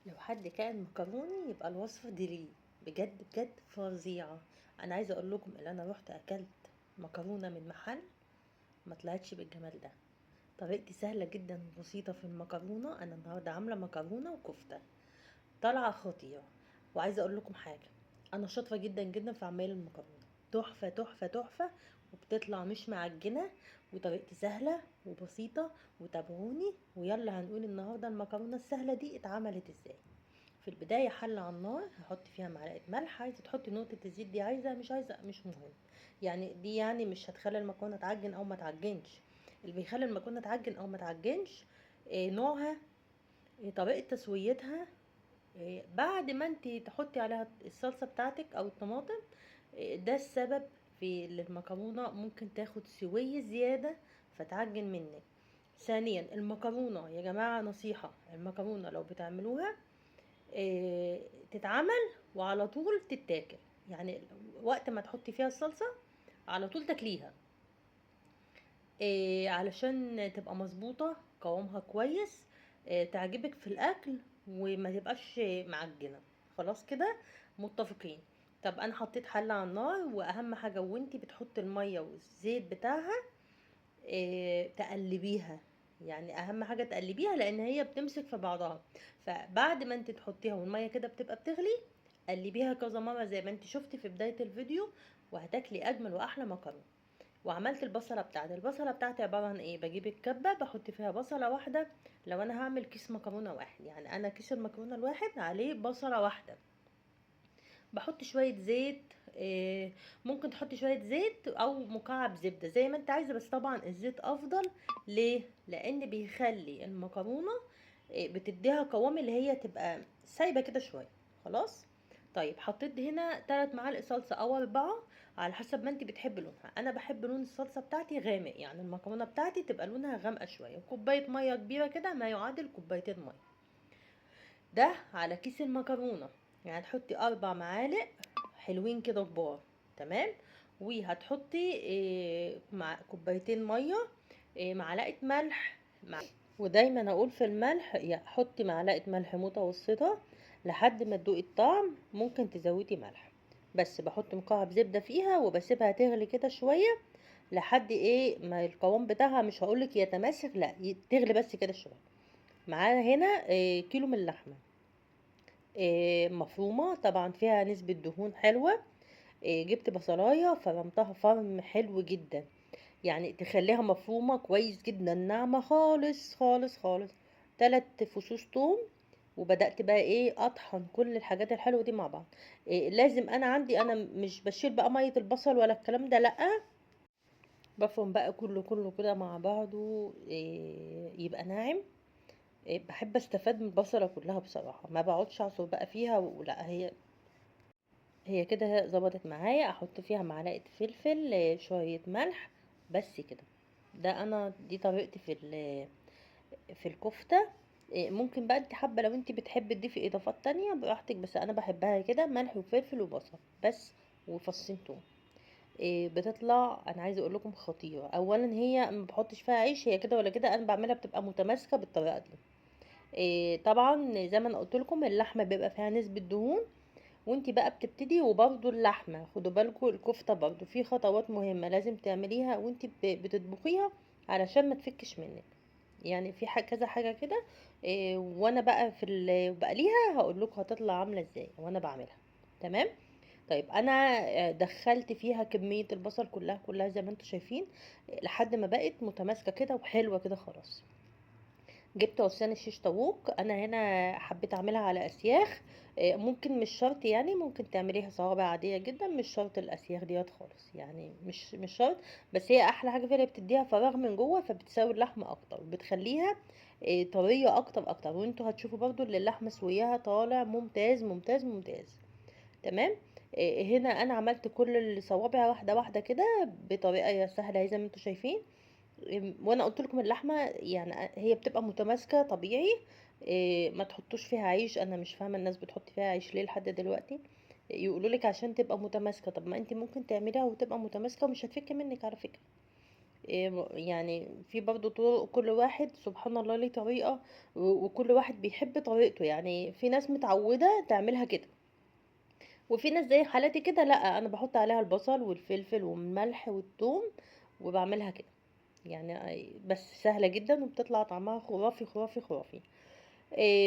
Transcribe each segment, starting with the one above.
لو حد كان مكروني يبقى الوصفة دي ليه، بجد بجد فظيعة. انا عايزة اقول لكم ان انا روحت اكلت مكرونة من محل ما طلعتش بالجمال ده. طريقتي سهلة جدا وبسيطة في المكرونة. انا النهاردة عاملة مكرونة وكفتة طالعة خطيرة. وعايزة اقول لكم حاجة، انا شاطرة جدا جدا في عمايل المكرونة، تحفة تحفة تحفة، وبتطلع مش معجنة، وطريقتي سهلة وبسيطة، وتابعوني. ويلا هنقول النهاردة المكرونة السهلة دي اتعملت ازاي. في البداية حلة على النار، هحط فيها معلقة ملح. عايزة تحطي نقطة الزيت دي، عايزة مش عايزة مش مهم، يعني دي مش هتخلي المكرونة تعجن او ما تعجنش. اللي بيخلي المكرونة تعجن او ما تعجنش نوعها، طريقة تسويتها، بعد ما انت تحطي عليها الصلصة بتاعتك او الطماطم، ده السبب في اللي المكرونة ممكن تاخد سوية زيادة فتعجن منك. ثانيا المكرونة يا جماعة نصيحة، المكرونة لو بتعملوها، تتعمل وعلى طول تتاكل، يعني وقت ما تحطي فيها الصلصة على طول تاكليها، علشان تبقى مظبوطة قوامها كويس، تعجبك في الاكل وما تبقاش معجنة. خلاص كده متفقين. طب انا حطيت حلة على النار، واهم حاجة وانتي بتحطي المية والزيت بتاعها، تقلبيها، يعني اهم حاجة تقلبيها لان هي بتمسك في بعضها. فبعد ما انت تحطيها والمية كده بتبقى بتغلي، قلبيها كذا مرة زي ما انت شفتي في بداية الفيديو، وهتاكلي اجمل واحلى مكرونة. وعملت البصلة بتاعتي. البصلة بتاعتي عبارة عن ايه؟ بجيب الكبة بحط فيها بصلة واحدة. لو انا هعمل كيس مكرونة واحد، يعني انا كيس المكرونة الواحد عليه بصلة واحدة، بحط شوية زيت، ممكن تحطي شوية زيت او مكعب زبدة زي ما انت عايزة، بس طبعا الزيت افضل. ليه؟ لان بيخلي المكرونة، بتديها قوام اللي هي تبقى سايبة كده شوية. خلاص. طيب حطيت هنا 3 معالق صلصة او 4 على حسب ما انت بتحبي لونها. انا بحب لون الصلصة بتاعتي غامق، يعني المكرونة بتاعتي تبقى لونها غامقة شوية. وكوباية مية كبيرة كده ما يعادل كوبايتين مية، ده على كيس المكرونة. يعني تحطي 4 معالق حلوين كده كبار، تمام. وهتحطي، مع كوبايتين مية، معلقة ملح، ودايما اقول في الملح حطي معلقة ملح متوسطة لحد ما تدوقي الطعم، ممكن تزودي ملح. بس بحط مكعب زبدة فيها وبسيبها تغلي كده شوية لحد ما القوام بتاعها، مش هقولك يتماسك، لا، تغلي بس كده شوية. معانا هنا، كيلو من اللحمة، مفرومة، طبعا فيها نسبة دهون حلوة. جبت بصلاية فرمتها فرم حلو جدا، يعني تخليها مفرومة كويس جدا، ناعمة خالص خالص خالص. 3 فصوص توم، وبدأت بقى اطحن كل الحاجات الحلوة دي مع بعض. لازم انا عندي، انا مش بشيل بقى مية البصل ولا الكلام ده، لأ، بفرم بقى كله كده مع بعضه، يبقى ناعم. بحب استفاد من البصلة كلها بصراحة، ما بقعدش اعصر بقى فيها ولا هي كده ظبطت معايا. احط فيها معلقة فلفل، شوية ملح، بس كده. ده انا دي طريقتي في الكفتة. ممكن بقى انت حابة، لو انت بتحبي تضيفي اضافات تانية براحتك، بس انا بحبها كده، ملح وفلفل وبصل بس وفصين توم. بتطلع انا عايزه اقول لكم خطيره. اولا هي ما بحطش فيها عيش، هي كده ولا كده انا بعملها بتبقى متماسكه بالطريقه دي. طبعا زي ما انا قلت لكم اللحمه بيبقى فيها نسبه دهون، وانت بقى بتبتدي. وبرده اللحمه خدوا بالكم، الكفته برده في خطوات مهمه لازم تعمليها وانت بتطبخيها علشان ما تفكش منك، يعني في كذا حاجه كده. وانا بقى في بقليها هقول لكم هتطلع عامله ازاي وانا بعملها. تمام. طيب انا، دخلت فيها كميه البصل كلها زي ما انتم شايفين، لحد ما بقت متماسكه كده وحلوه كده. خلاص جبت عصيان الشيش طاووق، انا هنا حبيت اعملها على اسياخ، ممكن مش شرط، يعني ممكن تعمليها صوابع عاديه جدا، مش شرط الاسياخ ديت خالص، يعني مش شرط. بس هي احلى حاجه فيها اللي بتديها فراغ من جوه، فبتساوي اللحمه اكتر وبتخليها، طريه اكتر اكتر. وانتوا هتشوفوا برضو اللي اللحمه سوياها طالع ممتاز ممتاز ممتاز. تمام. هنا انا عملت كل الصوابع واحده واحده كده بطريقه سهله زي ما انتوا شايفين. وانا قلت لكم اللحمه هي بتبقى متماسكه طبيعي، ما تحطوش فيها عيش. انا مش فاهمه الناس بتحط فيها عيش ليه لحد دلوقتي، يقولوا لك عشان تبقى متماسكه. طب ما انت ممكن تعمليها وتبقى متماسكه ومش هتفك منك على فكره. يعني في برضه طرق، كل واحد سبحان الله ليه طريقة، وكل واحد بيحب طريقته. يعني في ناس متعودة تعملها كده، وفي ناس زي حالاتي كده لا، انا بحط عليها البصل والفلفل والملح والثوم وبعملها كده يعني، بس سهلة جدا وبتطلع طعمها خرافي خرافي خرافي.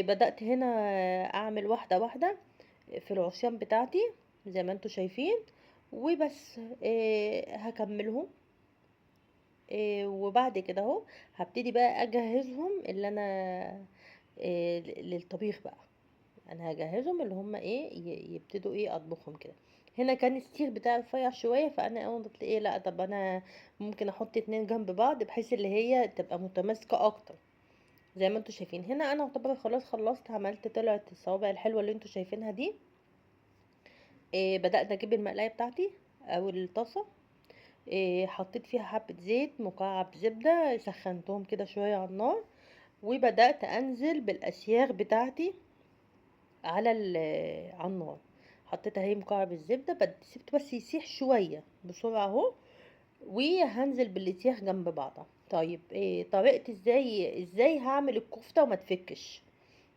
بدأت هنا اعمل واحدة واحدة في العصيان بتاعتي زي ما انتوا شايفين، وبس. هكملهم. وبعد كده اهو هبتدي بقى اجهزهم اللي انا، للطبيخ بقى. انا هجهزهم اللي هم ايه، يبتدوا ايه اطبخهم كده. هنا كان السيخ بتاع رفيع شوية، فانا قلت ايه لا طب انا ممكن احط 2 جنب بعض بحيث اللي هي تبقى متماسكة اكتر زي ما انتوا شايفين. هنا انا اعتبر خلاص خلصت، عملت طلعت الصوابع الحلوة اللي انتوا شايفينها دي. بدأت اجيب المقلاية بتاعتي او الطاسة، حطيت فيها حبة زيت، مكعب زبدة، سخنتهم كده شوية على النار، وبدأت انزل بالاسياخ بتاعتي على النار. حطيت اهي مكعب الزبدة، سبته بس يسيح شوية بسرعة اهو، وهنزل بالاسياخ جنب بعضها. طيب طريقة ازاي هعمل الكفتة وما تفكش؟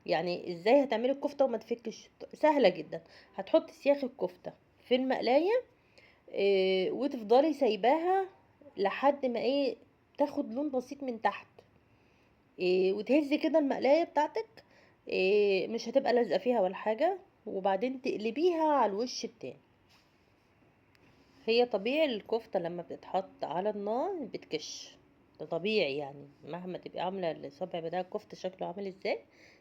يعني ازاي هتعملي الكفتة وما تفكش؟ سهلة جدا. هتحطي سياخ الكفتة في المقلاية، وتفضلي سايباها لحد ما تاخد لون بسيط من تحت، وتهزي كده المقلاية بتاعتك، مش هتبقى لازقة فيها ولا حاجة، وبعدين تقلبيها على الوش التاني. هي طبيعي الكفتة لما بتتحط على النار بتكش، ده طبيعي، يعني مهما تبقي عاملة الصابع بتاع الكفتة شكله عامل ازاي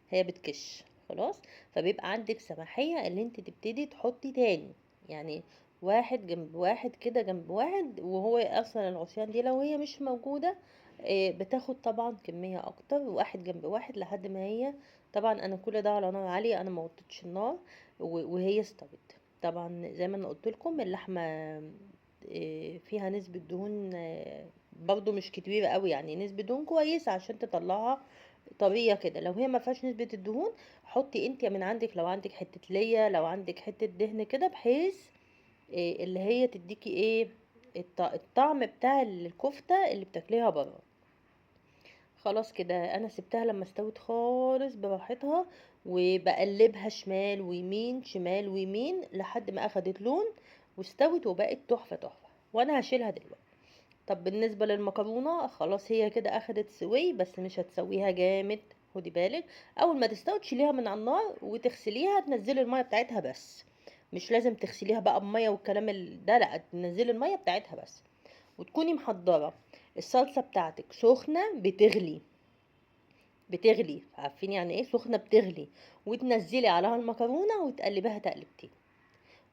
هي بتكش خلاص. فبيبقى عندك سماحية اللي انت تبتدي تحطي تاني، يعني واحد جنب واحد كده جنب واحد، وهو اصلا العصيان دي لو هي مش موجودة، بتاخد طبعا كمية اكتر، واحد جنب واحد لحد ما هي طبعا انا كل ده على نار عالية، انا ما وطيتش النار وهي استوت. طبعا زي ما انا قلت لكم اللحمة، فيها نسبة دهون، برضو مش كبيرة قوي، يعني نسبة دهون كويسة عشان تطلعها طرية كده. لو هي ما فيهاش نسبة الدهون حطي انت من عندك، لو عندك حتة ليا، لو عندك حتة دهن كده، بحيث اللي هي تديكي الطعم بتاع الكفتة اللي بتاكليها بره. خلاص كده انا سبتها لما استوت خالص براحتها، وبقلبها شمال ويمين شمال ويمين لحد ما اخدت لون واستوت وبقت تحفة تحفة، وانا هشيلها دلوقتي. طب بالنسبة للمكرونة خلاص هي كده اخدت سوي، بس مش هتسويها جامد، خدي بالك. اول ما تستوي تشيليها من على النار وتغسليها، تنزلي المية بتاعتها بس، مش لازم تغسليها بقى بمية والكلام ده، لا تنزلي المية بتاعتها بس. وتكوني محضرة الصلصة بتاعتك سخنة بتغلي، بتغلي، عارفين يعني ايه سخنة بتغلي، وتنزلي عليها المكرونة وتقلبيها تقلبتين،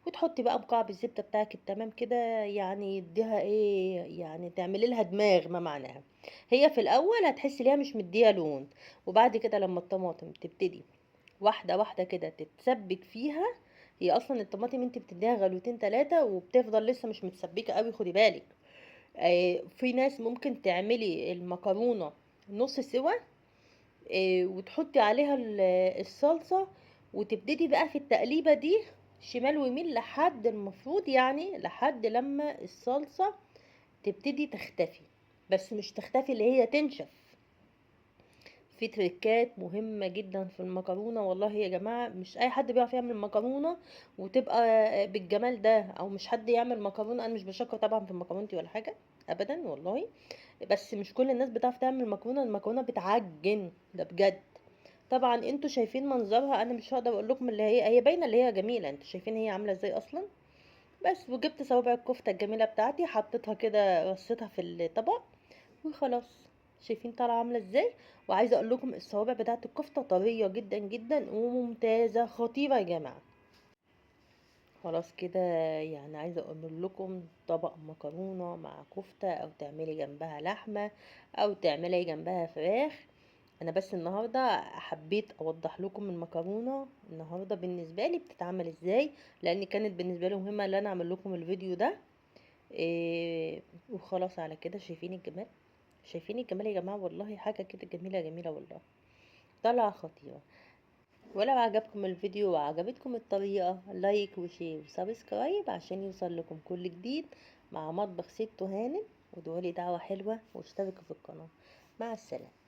وتحطي بقى مكعب الزبدة بتاعك التمام كده، يعني يديها ايه، يعني تعملي لها دماغ ما معناها. هي في الاول هتحسي ليها مش مديها لون، وبعد كده لما الطماطم تبتدي واحدة واحدة كده تتسبك فيها، هي اصلا الطماطم انت بتديها غلوتين تلاتة وبتفضل لسه مش متسبكة قوي، خدي بالك. في ناس ممكن تعملي المكرونة نص سوا، وتحطي عليها الصلصة، وتبتدي بقى في التقليبة دي شمال ويمين لحد المفروض، يعني لحد لما الصلصة تبتدي تختفي، بس مش تختفي اللي هي تنشف. في تريكات مهمة جدا في المكرونة، والله يا جماعة مش اي حد بيعرف يعمل مكرونة وتبقى بالجمال ده، او مش حد يعمل مكرونة، انا مش بشكر طبعا في مكرونتي ولا حاجة ابدا والله، بس مش كل الناس بتعرف تعمل مكرونة، المكرونة بتعجن ده بجد. طبعا انتوا شايفين منظرها، انا مش هقدر اقول لكم اللي هي، هي باينة اللي هي جميلة، انتوا شايفين هي عاملة ازاي اصلا. بس وجبت صوابع الكفتة الجميلة بتاعتي، حطيتها كده رصيتها في الطبق وخلاص. شايفين طالعة عاملة ازاي؟ وعايزة اقول لكم الصوابع بتاعت الكفتة طرية جدا جدا وممتازة خطيرة يا جماعة. خلاص كده عايزة اقول لكم طبق مكرونة مع كفتة، او تعملي جنبها لحمة، او تعملي جنبها فراخ. انا بس النهاردة حبيت اوضح لكم المكرونة النهاردة بالنسبة لي بتتعمل ازاي، لان كانت بالنسبة لي مهمة ان انا اعمل لكم الفيديو ده. وخلاص على كده. شايفين الجمال؟ شايفين الجمال يا جماعة؟ والله حاجة كده جميلة جميلة والله، طالعة خطيرة. ولو عجبكم الفيديو وعجبتكم الطريقة like و share و subscribe عشان يوصل لكم كل جديد مع مطبخ ست هانم. وادعولي دعوة حلوة، واشتركوا في القناة. مع السلامة.